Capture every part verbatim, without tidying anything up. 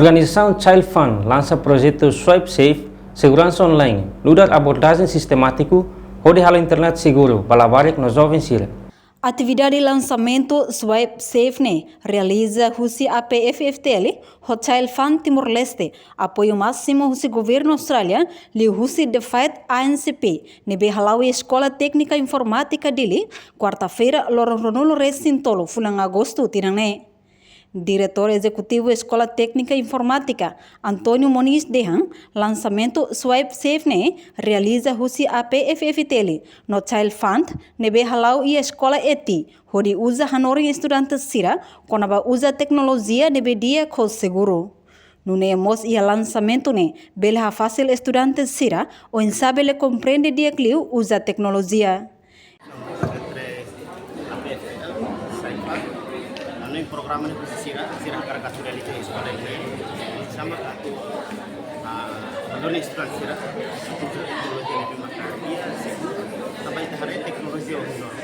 Organizasaun Child Fund lansa projetu Swipe Safe, seguransa online, nu'udar abordajen sistemátiku hodi halo internet seguru ba labarik no joven sira. Atividade lansamentu Swipe Safe ne'e realiza husi A P F F T L ho Child Fund Timor-Leste, apoiu másimu husi Governu Austrália, liuhusi The Fight A N C P, ne'ebé hala'o iha Eskola Téknika Informátika Dili, kuarta-feira, loron ruanulu-resin-tolu fulan Agostu tinan ne'e. Diretór Ezekutivu Eskola Téknika Informátika, António Moniz dehan, lansamentu Swipe Safe ne'e realiza husi A P F F T L no Child Fund, ne'ebé hala'o iha Eskola Eti, hodi uza hanorin estudante sira kona-ba uza teknolojia ne'ebé di'ak ho seguru. Nune'e mós iha lansamentu ne'e bele hafasil estudante sira oinsá bele komprende di'ak liu uza teknolojia. Entre A P F L, Saifa, anu programa ne'e husi sira, sira hakarak atu realiza eskola ne'e. Sama atu, ah, valor estudante sira, uza teknolojia ne'ebé maka di'ak, seguru, tanba ita haree teknolojia ohin loron.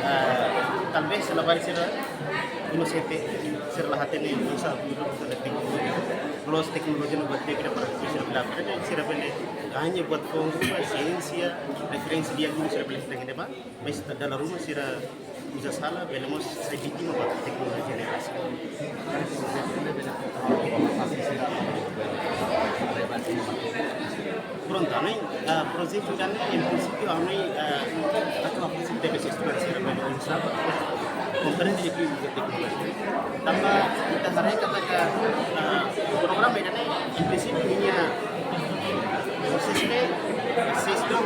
Ah, talvés se labarik sira inosiente, sira la hatene uza, uza teknolojia. La'ós teknolojia ne'e buat di'ak para sira bele aprende, sira bele gaña buat foun ruma, siénsia, referénsia di'ak ruma sira bele hatene ba, mas dala ruma sira uza sala, bele mós sai vítima ba teknolojia ne'e. Prontu, ami, ah, projetu ida-ne'e, em princípio, ami, ah, atu aprende tebes estudante sira bele oinsá komprende di'ak liu uza teknolojia. Tanba ita haree katak, ah, programa ida-ne'e, em princípio, ninia, proses ne'e, proses ne'e,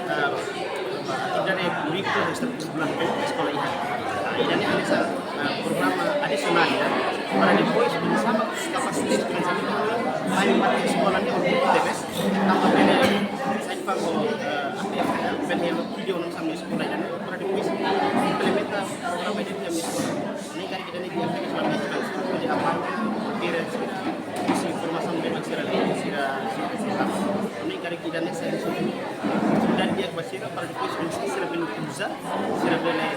ah, ba, ida-ne'e kurríkulu estruturante eskola iha. Ida-ne'e hanesan, ah, programa adisionál ida, para depois oinsá kapasita estudante sira, mai mate eskola ne'e, o tebes, tanba bele sai famo, eh, A P F L, bele iha vídeo no sama eskola ida-ne'e, para depois implementa programa ida-ne'e iha eskola. Ne'e karik ida-ne'e di'ak liu ba ami, hodi apa, kira, husi formasaun ne'ebé sira, sira, sira, sira. Ne'e karik ida-ne'e sai husi atividade di'ak ba sira, para depois, oinsá sira bele uza, sira bele,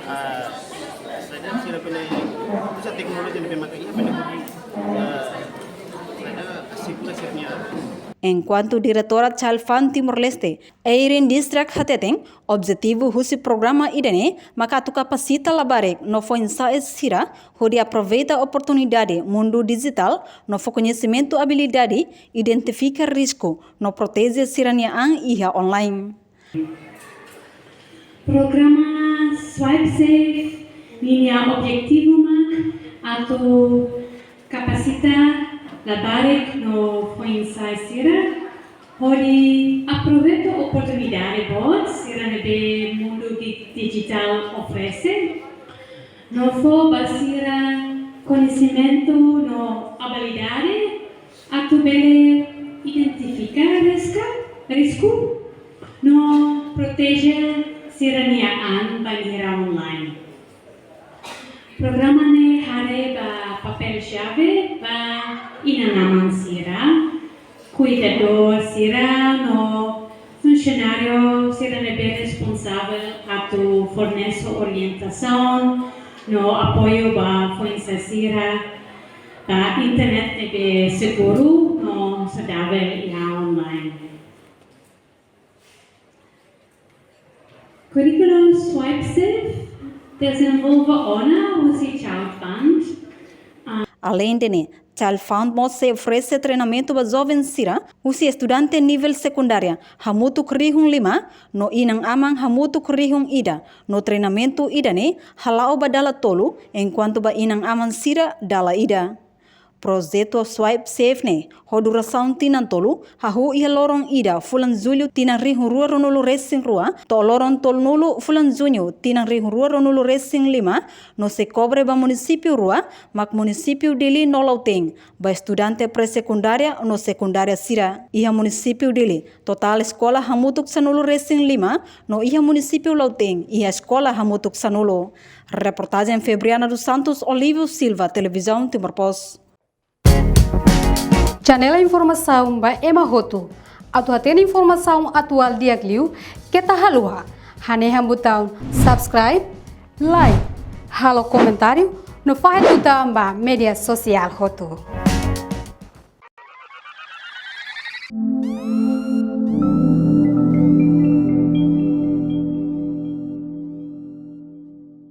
ah, saida, sira bele uza teknolojia ne'ebé maka iha, bele, ah, saida, asegura sira-nia. Enkuantu Diretora Child Fund Timor-Leste, Eirin Distrak hateten, objetivu husi programa ida-ne'e maka atu kapasita labarik no foin-sa'e sira hodi aproveita oportunidade mundu dijitál no fó koñesimentu abilidade identifika risku no proteje sira-nia an iha online. Programa Swipe Safe ninia objetivu mak atu kapasita labarik no foin-sa'e sira hodi aproveita oportunidade boot sira ne'ebé mundu di-, dijitál oferese, no fó ba sira koñesimentu no abilidade atu bele identifika riska, risku, no proteje sira-nia an bainhira online. Programa ne'e haree ba papél xave ba inan-aman sira, kuidadór sira no funsionáriu sira ne'ebé responsavel atu fornese orientasaun no apoiu ba foin-sa'e sira ba internet ne'ebé seguru no saudavel iha online. Kurríkulu Swipe Safe dezenvolve ona husi Child Fund. Aleinde ne'e, Child Fund mós sei oferese treinamentu ba joven sira, husi estudante nivel sekundária hamutuk rihun lima, no inan-aman hamutuk rihun ida, no treinamentu ida-ne'e hala'o ba dala tolu, enkuantu ba inan-aman sira dala ida. Projetu Swipe Safe ne'e ho durasaun tinan tolu, hahú iha loron ida fulan Jullu tinan rihun rua ruanulu-resin-rua, to'o loron tolunulu fulan Juñu tinan rihun rua ruanulu-resin-lima, no sei kobre ba munisípiu rua, mak munisípiu Dili no Lautein, ba estudante pré-sekundária no sekundária sira. Iha munisípiu Dili, totál eskola hamutuk sanulu-resin-lima, no iha munisípiu Lautein, iha eskola hamutuk sanulu. Reportajen Febriana dos Santos, Olívio Silva, Televizaun Timor Post. Janela informasaun ba ema hotu. Atu hatene informasaun atuál di'ak liu, keta haluha hanehan butaun subscribe, like, halo komentáriu, no fahe tutan ba média sosiál hotu.